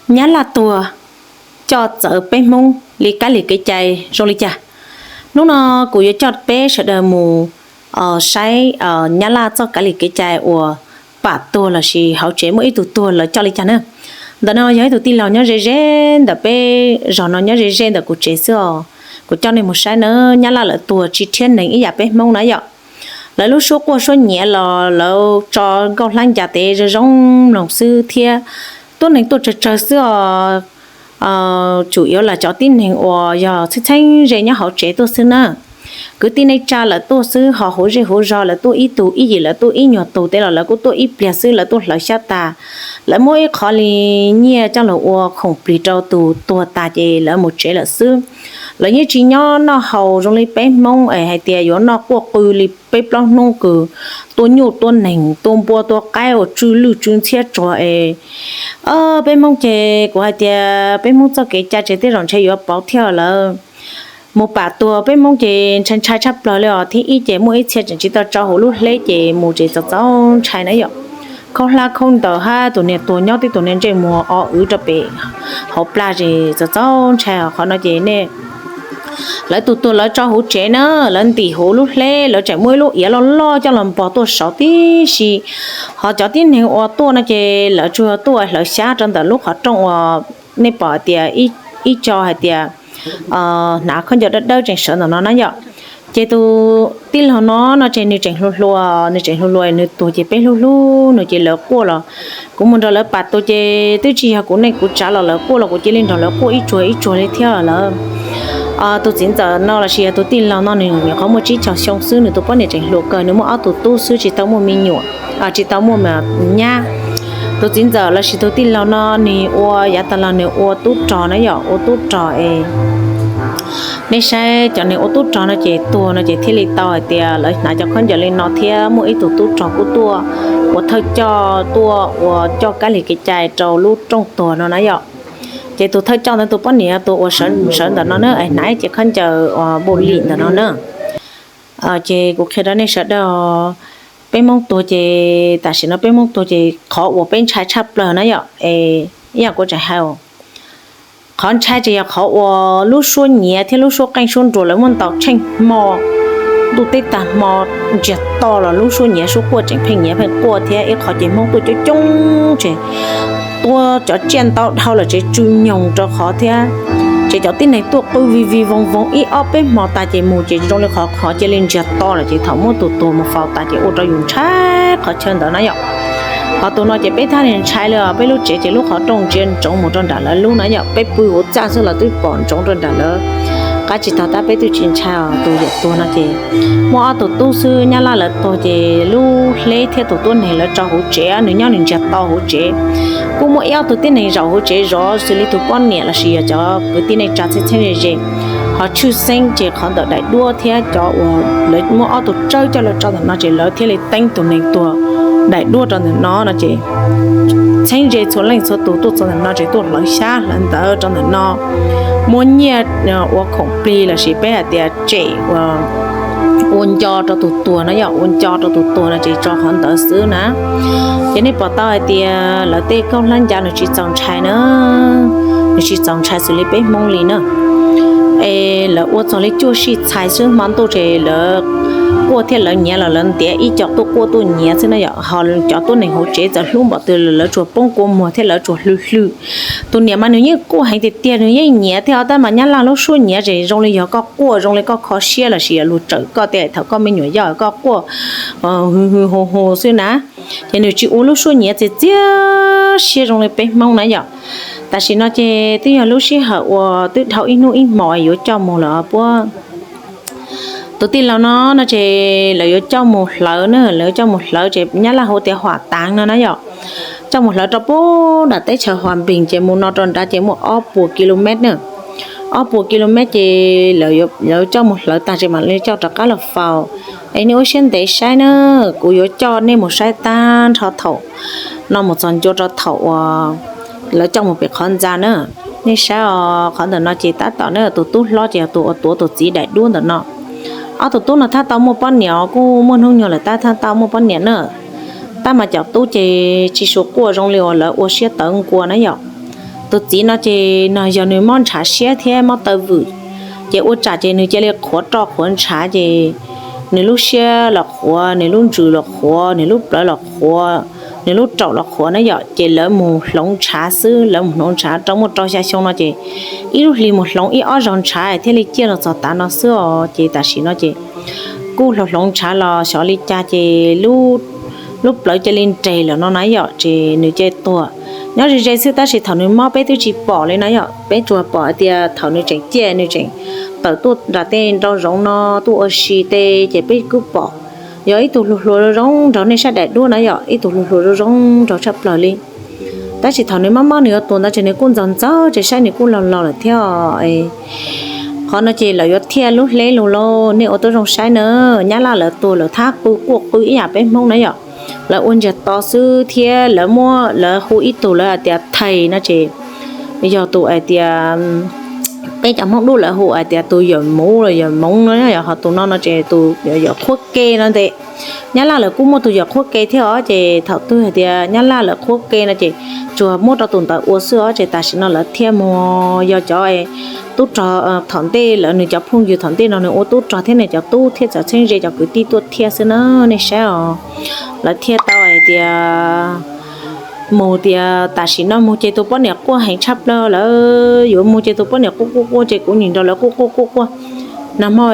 Nyab Laj tuag coj txawv peb Hmoob li kab li kev cai zoo li cas? Hnub no kuv yuav coj peb sawv daws mus saib Nyab Laj txoj kab li kev cai uas pam tuag lossis hauv tsev muaj ib tug tuag lawv coj li cas na. Ntawm no yog ib tug tij laug nyob ze ze ntawm peb zos no, nyob ze ze ntawm kuv tsev xwb os. Kuv coj nej mus saib na, Nyab Laj lawv tuag tsis rhiab neeg ib yam peb Hmoob na yom. Lawv lub suab quaj suab nyiav los lawv tso nkauj hlab ncas tev zoo zoo mloog xwb thiab tuab neeg tuaj tsawg tsawg xwb os. Tsum yuav lam cov tib neeg uas yog txheeb txheeb ze nyob hauv tsev tuaj xwb na. Kwv tij neej tsa lawv tuaj xwb, ho huv zej huv zog lawv tuaj ib tug ib yim, lawv tuaj ib nyuag tug tej los lawv kuj tuaj ib pliag xwb, lawv tuaj hlawv xyab tas. Lawv muab ib qho li nyiaj coj los ua khoom plig rau tus tuag tas ces lawv mus tsev lawm xwb. Lawv yeej tsis nyob noj haus zoo li peb Hmoob es hais tias yuav noj quaj qw li peb plaub hnub kws tuaj nyuj tuaj neeg tuaj npua tuaj qaib uas tsw lwj tsw ntxhiab tsuag es. Peb Hmoob ces kuv hais tias peb Hmoob txoj kev cai ces tej zaum ntshe yuav pauv thiab lawm. Mus pam tuag peb Hmoob ces ntshai ntshai tshaj plaws li os. Thib ib ces muaj ib txhia tseem tsis tau tso huv lub hleb ces mus ces txaus txaus ntshai na yom. Khaub hlab khaub ntaws hab tus niag tuag nyob tib tus niag ntsej muag o wv rau pem hauv plag ces txaus txaus ntshai os. Qhov no ces nej lawv tus tuag lawv tso huv tsev na, lawv ntim huv lub hleb, lawv tseem muaj ib lub iav loj loj coj los npog tuaj saud tib si. Ho cov tib neeg uas tuaj no ces lawv tsuas tuaj hlawv xyab rau ntawm lub qhov rooj uas nej pom tias ib co hais tias hnav khaub ncaws dawb dawb tseem sawv ntawm no na yom. Ces tus tij laug no no ces nws tseem hluas hluas, nws tseem hluas hluas, nws tuag ces peb hlub hlub nws ces lawv quaj los kuv mus nrog lawv pam tuag ces twb tsis yog kuv neej kuv tsav los lawv quaj los kuv cia li nrog lawv quaj ib tsuag ib tsuag li thiab lawm. Tus txiv ntxawm no lossis yog tus tij laug no nws nyuam qhuav muaj tsib caug xyoo xwb, nws tus poj niam tseem hluas kawg, nws muaj ob tug tub xwb, tsis tau muaj me nyuam, tsis tau muaj nyab. Tus txiv ntxawm lossis tus tij laug no nws ua yav tas los nws ua tub rog na yom, ua tub rog es nej saib cov neeg ua tub rog no ces tuag no ces thiaj li tau hais tias lawv hnav cov khaub ncaws li no thiab muaj ib tug tub rog kuj tuaj ua thawj coj tuaj ua coj kab lig kev cai rau lub rooj tuag no na yom. Ces tus thawj coj ntawd tus poj niam tus uas sawv ntawm no na es hnav ib ce khaub ncaws npaum li ntawm no na. Ces kuv qhia rau nej sawv daws, peb Hmoob tuag ces tam sim no peb Hmoob tuag ces qhov uas peb ntshai tshaj plaws na yom es ib yam kuv tseem hais, qhov ntshai ces yog qhov uas lub suab nyiav thiab lub suab qeej suab nruas lawv muaj ntau tsheej hmo, ntuj teb tag hmo ntsiag to los lub suab nyiav suab quaj tseem pheej nyiav pheej quaj thiab ib qhov ces Hmoob tuaj coob coob ces tuaj cov tsiaj ntau dhau lawm tsev tsw nyoog rau qhov thiab ces cov tib neeg tuaj qw vij vij voog voog ib ob peb hmo tas ces mus ces zoo li qhov qhov cia li ntsiag to lawm ces thaum muab tus tuag mus faus tas ces ua rau yus ntshai qhov chaw ntawd na yom. Qhov tus no ces peb thaj li ntshai li os, peb lub tsev ces lub qhov rooj ntsia ntsoov mus rau nram lawv lub na yom, peb pw hauv txaj xwb los twb pom ntsoov rau nram lawv qab tsis tau tab peb twb tsis ntshai os. Tus yawm tuag no ces muaj ob tug tub xwb, nyab laj lawv tuag ces lub hleb thiab tus tuab neeg lawv tso hauv tsev, nws nyob nws ntsiag to hauv tsev. Kuj muaj ib ob tug tib neeg zaum hauv tsev zov xws li tus poj niam lossis yog cov kwv tij neej tsa txheeb txheeb ze ze. Ho tshwj xeeb ces qhov ntawm daim duab thiab cov uas lawv muab ob tug tsawb coj los tso ntawm no ces lawv thiaj li teeb tus neeg tuag daim duab rau ntawm no no ces txheeb ze txhua leej txhua tus tuaj txog ntawm no ces tuaj hlawv xyab hlawv ntawv rau ntawm no, muab nyiaj ua khoom plig lossis peb hais tias tsem ua nco rau tus tuag no yom, ua nco rau tus tuag no ces tso qhov ntawd xwb na. Ces nej pom tau hais tias lawv tej kauj hlab ncas nws tsis txaus ntshai na, nws tsis txaus ntshai xws li peb Hmoob li na. Es lawv ua txog li cuaj sij txhais xwb hmo ntuj ces lawv quaj thiab lawv nyiav los lawv ntiav ib co tuaj quaj tuaj nyiav xwb na yom. Ho cov tuab neeg hauv tsev txawm hlub npaum twg lawv tsuas poob kua muag thiab lawv tsuas hlw hlw. Tus niam mas nws yeej quaj heev tiag tiag, nws yeej nyiav thiab os, tab mas nyab laj lub suab nyiav ces zoo li yog koj quaj, zoo li koj kho siab lossis yog luag tsawm koj tias thaum koj me nyuam yoj koj quaj hwv hwv hu hu xwb na. Ces nws tsis ua lub suab nyiav txias txias siab zoo li peb Hmoob na yom. Tam sim no ces twb yog lub sij hawm uas twb dhau ib hnub ib hmos yuav coj mus lawm puab. Tus tij laug no no ces lawv yuav coj mus hlawv na, lawv yuav coj mus hlawv ces nyab laj hu tias Huam Taav no na yom. Coj mus hlawv rau puag nram teb chaws Huam Npeeg ces mus no rau nrad ces muaj ob puas ki lo mev na. Ob puas ki lo mev ces lawv coj mus hlawv tag ces mam li coj rov qab los faus. Es nej ua siab ntev saib na, kuv yuav coj nej mus saib tag nrho thaum no mus txog ncua rau thaum uas lawv coj mus pem qhov ntxa na. Nej saib os, qhov ntawm no ces tab tom na tus tub hlob ces yog tus uas tuav tus txiv daim duab ntawm no. Ob tus tub no thaj tau muaj poj niam os, kuj muaj hnub nyoog lawm tab thaj tau muaj poj niam na. Tab mas cov tub ces tsis suav quaj zoo li uas lawv ua siab tawv nkaus na yom. Tus txiv no ces no yog nws mob ntshav siab thiab mob taw vwm, ces ua tsam ces nws cia li qhuav roj qhuav ntshav ces nws lub siab los qhuav, nws lub ntsws los qhuav, nws lub plawv los qhuav, nws lub raum los qhuav na yom. Ces lawv mus hloov ntshav xwb, lawv mus hloov ntshav rau muaj rau xya xyoo no ces ib lub hlis mus hloov ib ob zaug ntshav thiaj li ciaj los txog tav no xwb os. Ces tam sim no ces kuj hloov hloov ntshav los xyov li cas ces lub plawv cia li nres lawm no na yom, ces nws cia li tuag. Nyob ze ze xwb tab sis thaum nws mob peb twb tsis pom li na yom, peb tsuas pom hais tias thaum nws tseem ciaj nws tseem tawm tuaj nram tej nrau zoov no tuaj ua si tej ces peb kuj pom. Yog ib tug hluas hluas zoo zoo nraug nej saib daim duab na yom, ib tug hluas hluas zoo zoo nraug tshaj plaws li. Tab sis thaum nws mob mob nws yuav tuag ntawd ces nws kuj ntxaug ntxaug ces saib nws kuj laug laug lawm thiab. Qhov no ces lawv yuav thiaj lub hleb lug lauj, nej ua tib zoo saib na. Nyab laj lawv tuag lawv thab qw quaj qw ib yam peb Hmoob na yom. Lawv ua ntsiag to xwb thiab lawv muab lawv hu ib tug lawv hais tias thais no ces yog tus hais tias peb cov Hmoob Dub lawv hu hais tias tus yawm muv los yawm moov no, yog ho tus no no ces tus yawm qhuab ke no ntes. Nyab laj lawv kuj muaj tus yawm qhuab ke thiab os, ces thaum twg hais tias nyab laj lawv qhuab ke no ces tsuas muab rau tus ntawd ua xwb os, ces tam sim no lawv thiaj mus yog cov tub rog thaum ntej lawv nws cov phooj ywg thaum ntej no nws ua tub rog thiab nws cov tub thiab cov txheeb ze cov kwv tij tuaj thiaj xwb na, nej saib os. Lawv thiaj tau hais tias mus tias tam sim no mus ces tus poj niam quaj heev tshaj plaws, lawv yuav mus ces tus poj niam quaj quaj quaj ces kuv nim nrog lawv quaj quaj quaj quaj. Nag hmo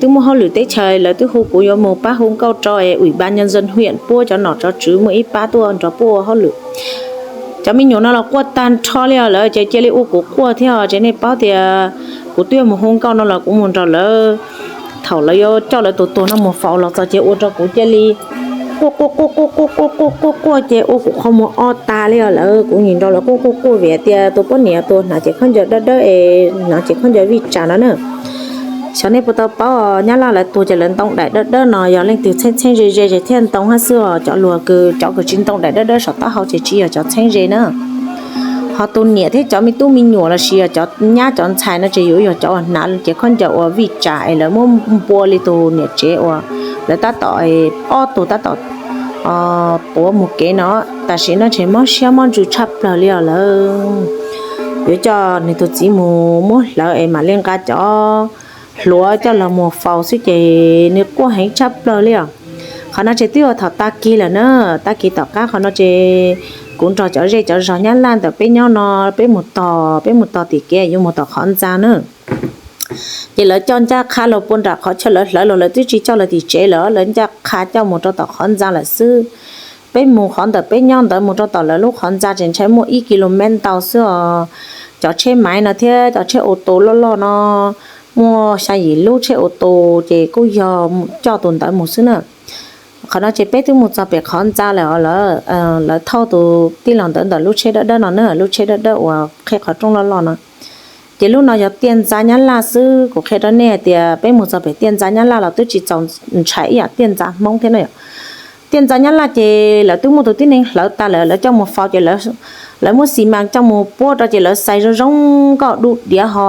twb muaj hauj lwm teb chaws lawv twb hu kuv yuav mus pab hu nkauj rau es ui ba nyob zon huyện puab cov nom cov tswv muaj ib pab tuaj nrog puab ua hauj lwm. Cov me nyuam no los quaj tag nrho li os, lawv ces cia li ua kuv quaj thiab os, ces nej paub tias kuv twb yuav mus hu nkauj no los kuv mus nrog lawv, thaum lawv yuav coj lawv tus tuag no mus faus los txog ces ua rau kuv cia li quaj quaj quaj quaj quaj quaj quaj quaj quaj ces ua kuv qhov muag o tas li os, lawv kuv nim nrog lawv quaj quaj quaj vim tias tus poj niam tuag hnav cev khaub ncaws dawb dawb es hnav cev khaub ncaws vij tsam no na. Xyov nej puas tau paub, nyab laj lawv tuag ces lawv ntoo daim dawb dawb no, yog leej twg txheeb txheeb ze ze ces thiaj ntoo hab xwb os, cov luag kws cov kws tsis ntoo daim dawb dawb saum taub hau ces tsis yog cov txheeb ze na. Ho tus niam thiab cov me tub me nyuam lossis yog cov nyab cov ntxhais no ces yuav yog cov uas hnav cev khaub ncaws uas vij tsam es lawv muab npua li tus niam tsev uas lawv tab tom ob tug tab tom tuav mus kev no. Tam sim no ces mob siab mob ntsws tshaj plaws li os lawm. Yuav coj nws tus txiv mus muab hlawv es mam li nqa cov hluav coj los mus faus xwb ces nws quaj heev tshaj plaws li os. Qhov no ces twb ua thaum tag kis lawm na, tag kis tom qab qhov no ces kuv nrog cov zej cov zog nyab laj ntawm peb nyob no, peb mus tog, peb mus tog tim kev yuav mus tom qhov ntxa na. Ces lawv coj ncaj qha los puag nram qhov chaw lawv hlawv los lawv twb tsis coj lawv tim tsev lawm, lawv ncaj qha coj mus rau tom qhov ntxa lawm xwb. Peb mus qhov ntawm peb nyob ntawd mus rau tom lawv lub qhov ntxa ces ntshai muaj ib kis lus mev ntau xwb os. Cov tsheb maiv no thiab cov tsheb aus tus loj loj no muaj xya yim lub tsheb aus tus ces kuj yog coj tus ntawd mus xwb na. Qhov no ces peb twb mus txog pem qhov ntxa lawm os, lawv thauj tus tij laug ntawd ntawm lub tsheb dawb dawb no na, lub tsheb dawb dawb uas qhib qhov rooj loj loj no. Ces lub no yog tiaj ntxa nyab laj xwb, kuv qhia rau nej hais tias peb mus txog pem tiaj ntxa nyab laj los twb tsis txaus ntshai ib yam tiaj ntxa hmoob thiab na yom. Tiaj ntxa nyab laj ces lawv twb muaj tus tib neeg hlawv tas lawm, lawv coj mus faus ces lawv muab xi mas coj mus puab rau ces lawv xais zoo zoo nkauj du diav ho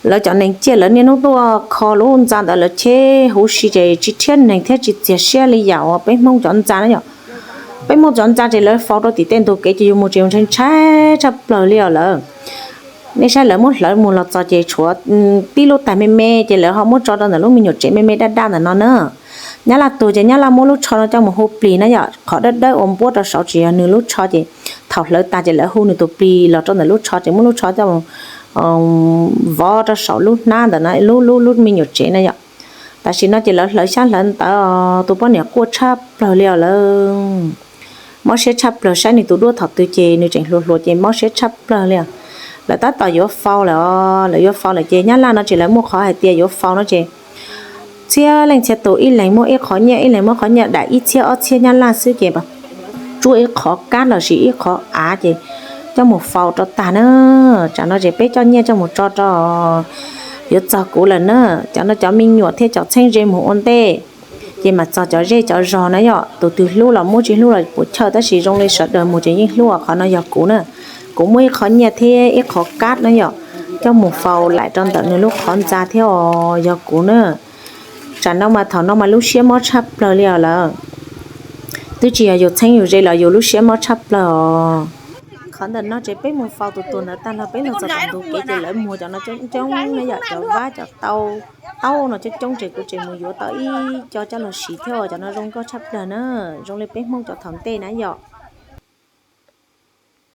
lawv cov neeg ciaj lawv niaj hnub tuaj kho lub ntxa ntawd, lawv cheb huv si ces tsis rhiab neeg thiab tsis txias siab li yam uas peb hmoob cov ntxa na yom. Peb hmoob cov ntxa ces lawv faus rau tim tej ntug kev ces yus mus ces yus ntshai ntshai tshaj plaws li os lawm. Nej saib lawv muab hlawv mus los txog ces tshuav tib lub tais me me ces lawv ho muab tso rau ntawm lub me nyuam tsev me me daj daj ntawm no na. Nyab laj tuag ces nyab laj muab lub tsho no coj mus hu plig na yom, qhov dawb dawb uas npuab rau saud tsis yog nws lub tsho ces thaum hlawv tas ces lawv hu nws tus plig los rau ntawm lub tsho ces muab lub tsho coj mus vov rau saum lub hnab ntawm no, lub lub lub me nyuam tsev na yom. Tam sim no ces lawv hlawv xyab hlawv ntawv, tus poj niam quaj tshaj plaws li os lawm. Mob siab tshaj plaws, saib nws tus duab thaum twg ces nws tseem hluas hluas ces mob siab tshaj plaws li os. Lawv tab tom yuav faus lawm, lawv yuav faus lawm ces nyab laj no ces lawv muaj qhov hais tias yuav faus no ces txhia leej txhia tus ib leeg muab ib qhov nyiaj, ib leeg muab qhov nyiaj daim ib txhiab ob txhiab nyab laj xwb ces tsuab ib qhov kab lossis ib qhov av ces coj mus faus rau tag na. Tsam no ces peb coj nyiaj coj mus tso rau, yuav txog kuv lawm na. Cov no cov me nyuam thiab cov txheeb ze mus ua ntej, ces mam txog cov zej cov zog na yom. Tus twg hlub los muab, tsis hlub los puas chawj, tab sis zoo li sawv daws mus ces yeej hlub. Qhov no yog kuv na, kuv muab ib qhov nyiaj thiab ib qhov kab na yom, coj mus faus laim rau ntawm nws lub qhov ntxa thiab os, yog kuv na. Tsam no mas thaum no mas lub siab mob tshaj plaws li os lawm. Twb tsis yog yus txheeb yus ze los yus lub siab mob tshaj plaws os. Qhov ntawm no ces peb mus faus tus tuag ntawd tag no peb los txog tom ntug kev ces lawv muag cov no coob coob na yom, cov vab cov taub no coob coob ces kuv tseem mus yuav tau ib co coj los siv thiab, cov no zoo nkauj tshaj plaws na, zoo li peb Hmoob cov thaum ntej na yom.